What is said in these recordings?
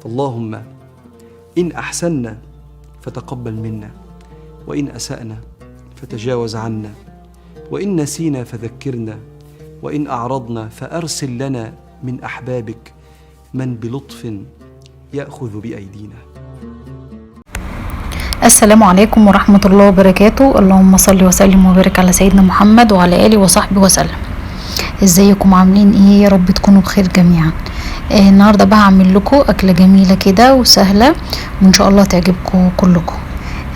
اللهم إن أحسنا فتقبل منا، وإن أسأنا فتجاوز عنا، وإن نسينا فذكرنا، وإن أعرضنا فأرسل لنا من أحبابك من بلطف يأخذ بأيدينا. السلام عليكم ورحمة الله وبركاته. اللهم صل وسلم وبارك على سيدنا محمد وعلى آله وصحبه وسلم. ازيكم عاملين ايه؟ يا رب تكونوا بخير جميعا. النهارده بقى هعمل لكم اكله جميلة كده وسهلة وان شاء الله تعجبكم كلكم،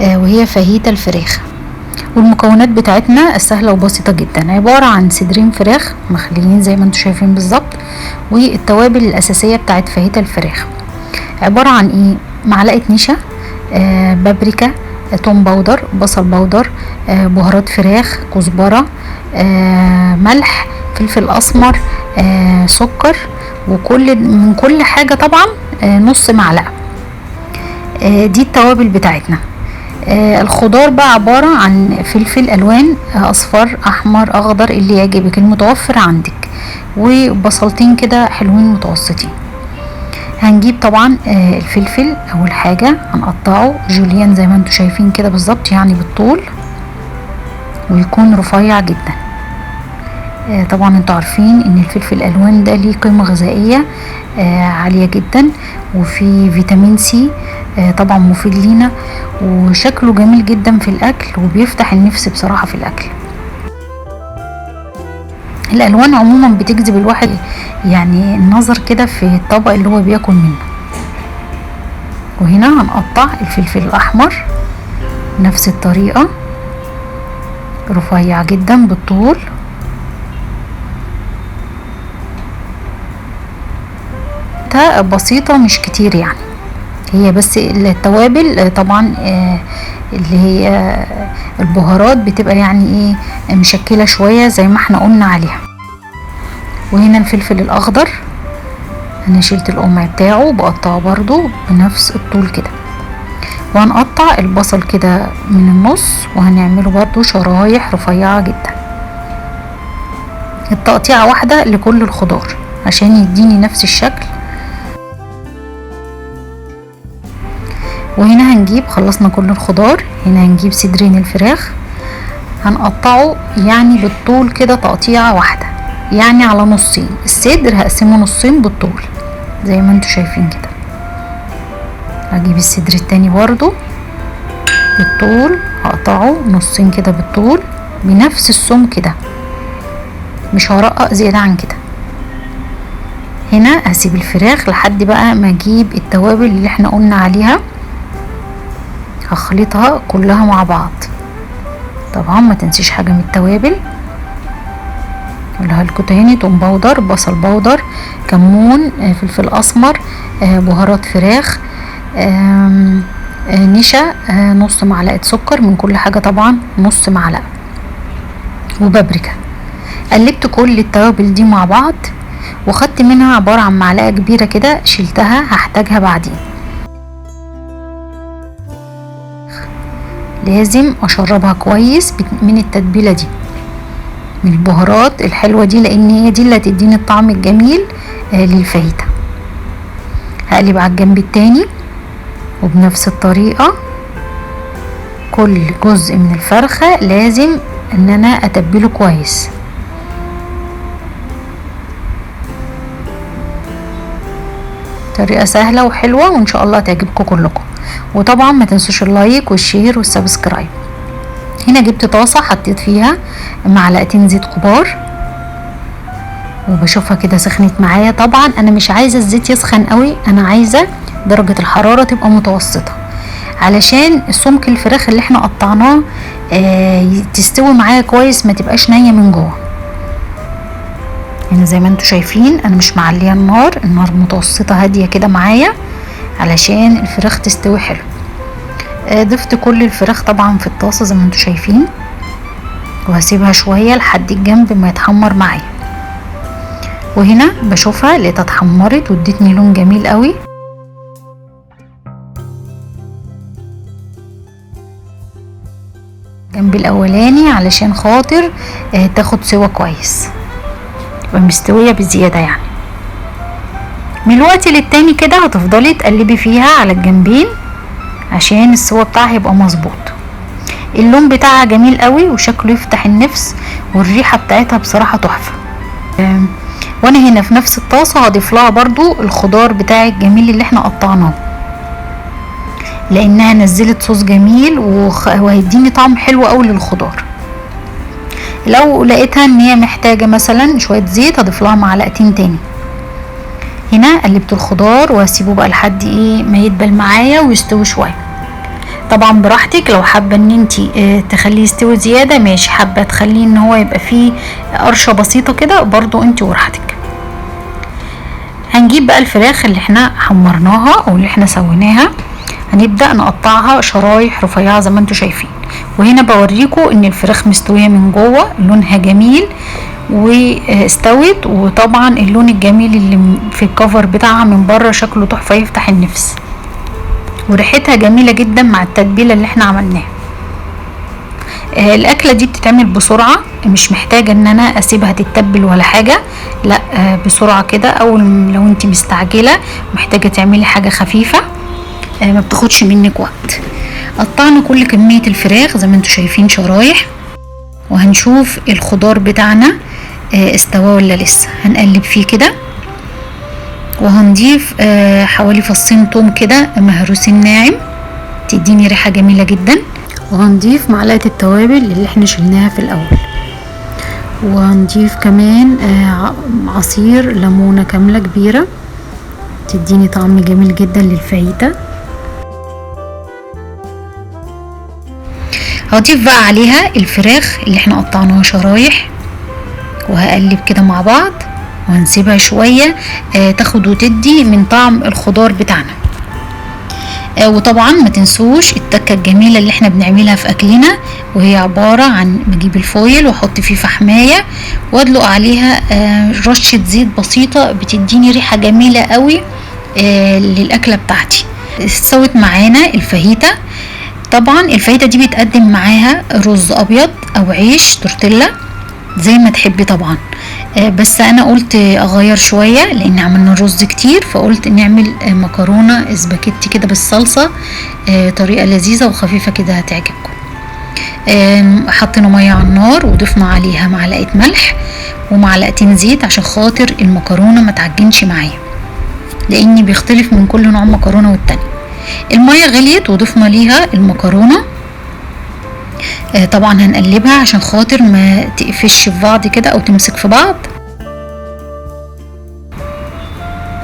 وهي فاهيتا الفراخ. والمكونات بتاعتنا سهلة وبسيطة جدا، عبارة عن صدرين فراخ مخليين زي ما انتم شايفين بالظبط، والتوابل الاساسية بتاعت فاهيتا الفراخ عبارة عن ايه؟ معلقه نشا، بابريكا، توم powder، بصل powder، بهارات فراخ، كزبره، ملح، فلفل اسمر، سكر، وكل من كل حاجة طبعا نص معلقه. دي التوابل بتاعتنا. الخضار بقى عبارة عن فلفل الوان، اصفر، احمر، اخضر، اللي يعجبك المتوفر عندك، وبصلتين كده حلوين متوسطين. هنجيب طبعا الفلفل اول حاجة هنقطعه جوليان زي ما انتم شايفين كده بالظبط، يعني بالطول، ويكون رفيع جدا. طبعا انتوا عارفين ان الفلفل الالوان ده ليه قيمة غذائية عالية جدا، وفي فيتامين سي، طبعا مفيد لينا، وشكله جميل جدا في الاكل وبيفتح النفس بصراحة في الاكل. الالوان عموما بتجذب الواحد يعني النظر كده في الطبق اللي هو بياكل منه. وهنا هنقطع الفلفل الاحمر نفس الطريقة، رفيع جدا بالطول. بسيطة مش كتير يعني، هي بس التوابل طبعا اللي هي البهارات بتبقى يعني ايه مشكلة شوية زي ما احنا قلنا عليها. وهنا الفلفل الاخضر انا شلت القمع بتاعه بقطعه برضو بنفس الطول كده. وهنقطع البصل كده من النص وهنعمله برضو شرايح رفيعة جدا. التقطيعة واحدة لكل الخضار عشان يديني نفس الشكل. وهنا هنجيب، خلصنا كل الخضار، هنا هنجيب صدرين الفراخ هنقطعه يعني بالطول كده تقطيعة واحدة، يعني على نصين. الصدر هقسمه نصين بالطول زي ما انتوا شايفين كده. هجيب الصدر التاني برضو بالطول، هقطعه نصين كده بالطول بنفس السمك ده، مش هرقق زيادة عن كده. هنا هسيب الفراخ لحد بقى ما اجيب التوابل اللي احنا قلنا عليها، هخلطها كلها مع بعض. طبعا ما تنسيش حاجة من التوابل، قولها لكم تاني: توم powder، بصل powder، كمون، فلفل اسمر، بهارات فراخ، نشا، نص معلقه سكر من كل حاجة طبعا نص معلقه، وبابريكا. قلبت كل التوابل دي مع بعض وخدت منها عبارة عن معلقه كبيرة كده شلتها، هحتاجها بعدين. لازم اشربها كويس من التتبيله دي، من البهارات الحلوة دي، لان هي دي اللي هتديني الطعم الجميل للفاهيتا. هقلب على الجنب التاني وبنفس الطريقة. كل جزء من الفرخه لازم ان انا اتبله كويس. طريقه سهلة وحلوه وان شاء الله تعجبكم كلكم. وطبعا ما تنسوش ال like وال share وال subscribe. هنا جبت طاسه حطيت فيها معلقتين زيت كبار، وبشوفها كده سخنت معايا. طبعا انا مش عايزه الزيت يسخن قوي، انا عايزه درجه الحرارة تبقى متوسطه علشان سمك الفراخ اللي احنا قطعناه تستوي معايا كويس، ما تبقاش نيه من جوه. هنا زي ما انتم شايفين انا مش معليه النار، النار متوسطه هادية كده معايا علشان الفراخ تستوي حلو. ضفت كل الفراخ طبعا في الطاسه زي ما انتم شايفين، وهسيبها شوية لحد الجنب ما يتحمر معايا. وهنا بشوفها لقيتها اتحمرت وادتني لون جميل قوي. الجنب الاولاني علشان خاطر تاخد سوا كويس، تبقى مستوية بزيادة يعني. من الوقت للتاني كده هتفضلي تقلبي فيها على الجنبين عشان السوا بتاعها يبقى مظبوط. اللون بتاعها جميل قوي وشكله يفتح النفس، والريحة بتاعتها بصراحة تحفة. وانا هنا في نفس الطاسة هضيف لها برضو الخضار بتاعي الجميل اللي احنا قطعناه، لانها نزلت صوص جميل وهيديني طعم حلو قوي للخضار. لو لقيتها ان هي محتاجة مثلا شوية زيت هضيف لها معلقتين تاني. هنا قلبت الخضار وهسيبه بقى لحد ايه ما يدبل معايا ويستوي شوية. طبعا براحتك، لو حابة ان انتي تخليه يستوي زيادة ماشي، حابة تخليه ان هو يبقى فيه قرشه بسيطة كده برضو انتي وراحتك. هنجيب بقى الفراخ اللي احنا حمرناها او اللي احنا سويناها، هنبدا نقطعها شرايح رفيعة زي ما انتوا شايفين. وهنا بوريكم ان الفراخ مستوية من جوه، لونها جميل واستوت، وطبعا اللون الجميل اللي في الكفر بتاعها من بره شكله تحفة يفتح النفس، وريحتها جميلة جدا مع التتبيله اللي احنا عملناها. الاكلة دي بتتعمل بسرعة، مش محتاجه ان انا اسيبها تتبل ولا حاجة، لا بسرعة كده. او لو انت مستعجلة محتاجه تعملي حاجة خفيفة ما بتاخدش منك وقت. قطعنا كل كمية الفراخ زي ما انتم شايفين شرايح، وهنشوف الخضار بتاعنا استوى ولا لسه. هنقلب فيه كده، وهنضيف حوالي فصين توم كده مهروسين ناعم، تديني ريحة جميلة جدا. وهنضيف معلقة التوابل اللي احنا شلناها في الاول، وهنضيف كمان عصير ليمونة كاملة كبيرة تديني طعم جميل جدا للفاهيتا. هضيف بقى عليها الفراخ اللي احنا قطعناها شرايح، وهقلب كده مع بعض، وهنسيبها شوية تاخد وتدي من طعم الخضار بتاعنا. وطبعا ما تنسوش التكة الجميلة اللي احنا بنعملها في اكلنا، وهي عبارة عن بجيب الفويل واحط فيه فحماية وادلق عليها رشة زيت بسيطة، بتديني ريحة جميلة قوي للاكلة بتاعتي. استوت معانا الفاهيتا. طبعا الفاهيتا دي بيتقدم معاها رز ابيض او عيش تورتيلا زي ما تحبي طبعا، بس انا قلت اغير شوية لان عملنا رز كتير، فقلت نعمل مكرونه اسباجيتي كده بالصلصه، طريقه لذيذة وخفيفة كده هتعجبكم. حطينا مية على النار وضفنا عليها معلقه ملح ومعلقتين زيت عشان خاطر المكرونه ما تعجنش معايا، لان بيختلف من كل نوع مكرونه والتاني. المية غليت وضفنا ليها المكرونه، طبعا هنقلبها عشان خاطر ما تقفش في بعض كده او تمسك في بعض.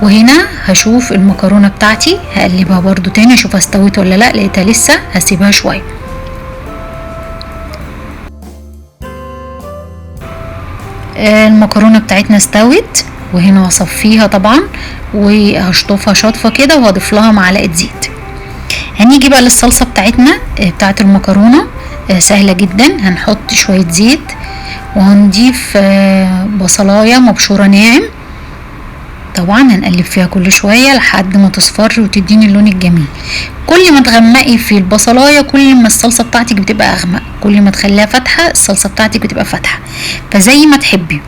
وهنا هشوف المكرونه بتاعتي، هقلبها برضو تاني اشوفها استوت ولا لا، لقيتها لسه هسيبها شوية. المكرونه بتاعتنا استوت، وهنا هصفيها طبعا وهشطفها شطفه كده وهضيف لها معلقه زيت. هنيجي بقى للصلصه بتاعتنا بتاعت المكرونه، سهلة جدا. هنحط شوية زيت وهنضيف بصلاية مبشورة ناعم، طبعا هنقلب فيها كل شوية لحد ما تصفر وتديني اللون الجميل. كل ما تغمقي في البصلاية كل ما الصلصة بتاعتك بتبقى اغمق، كل ما تخليها فاتحة الصلصة بتاعتك بتبقى فاتحة، فزي ما تحبي.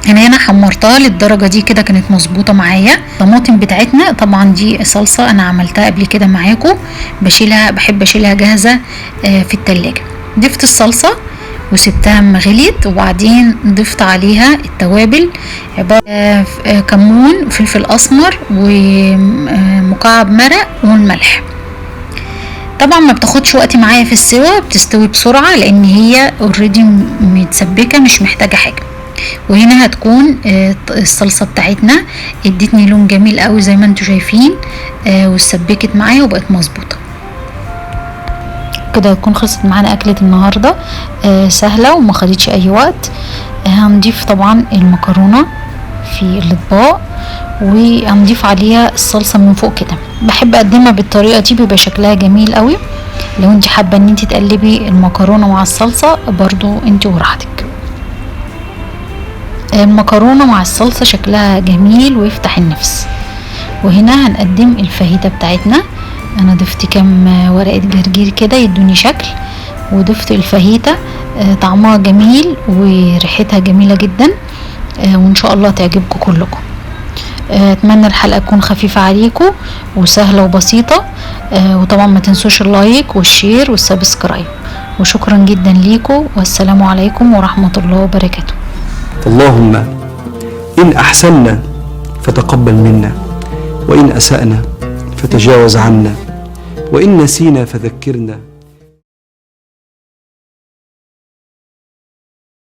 انا هنا حمرتها للدرجة دي كده كانت مظبوطة معايا. الطماطم بتاعتنا طبعا دي صلصه انا عملتها قبل كده معاكم، بشيلها بحب اشيلها جاهزة في التلاجة. ضفت الصلصه وسبتها اما غليت، وبعدين ضفت عليها التوابل عبارة كمون وفلفل اسمر ومكعب مرق والملح. طبعا ما بتاخدش وقت معايا في السوا، بتستوي بسرعة لان هي اوريدي متسبكه مش محتاجه حاجة. وهنا هتكون الصلصه بتاعتنا ادتني لون جميل قوي زي ما انتم شايفين، واتسبكت معايا وبقت مظبوطة كده. هتكون خلصت معانا اكله النهارده، سهلة وما خدتش اي وقت. هنضيف طبعا المكرونه في الاطباق وهنضيف عليها الصلصه من فوق كده. بحب اقدمها بالطريقة دي، بيبقى شكلها جميل قوي. لو انت حابة ان انت تقلبي المكرونه مع الصلصه برضو انت وراحتك. المكرونه مع الصلصه شكلها جميل ويفتح النفس. وهنا هنقدم الفاهيتا بتاعتنا. انا ضفت كام ورقة جرجير كده يدوني شكل، وضفت الفاهيتا، طعمها جميل وريحتها جميلة جدا، وان شاء الله تعجبكم كلكم. اتمنى الحلقة تكون خفيفة عليكم وسهلة وبسيطة. وطبعا ما تنسوش ال like وال share وال subscribe، وشكرا جدا ليكم، والسلام عليكم ورحمة الله وبركاته. اللهم إن أحسنا فتقبل منا، وإن أسأنا فتجاوز عنا، وإن نسينا فذكرنا.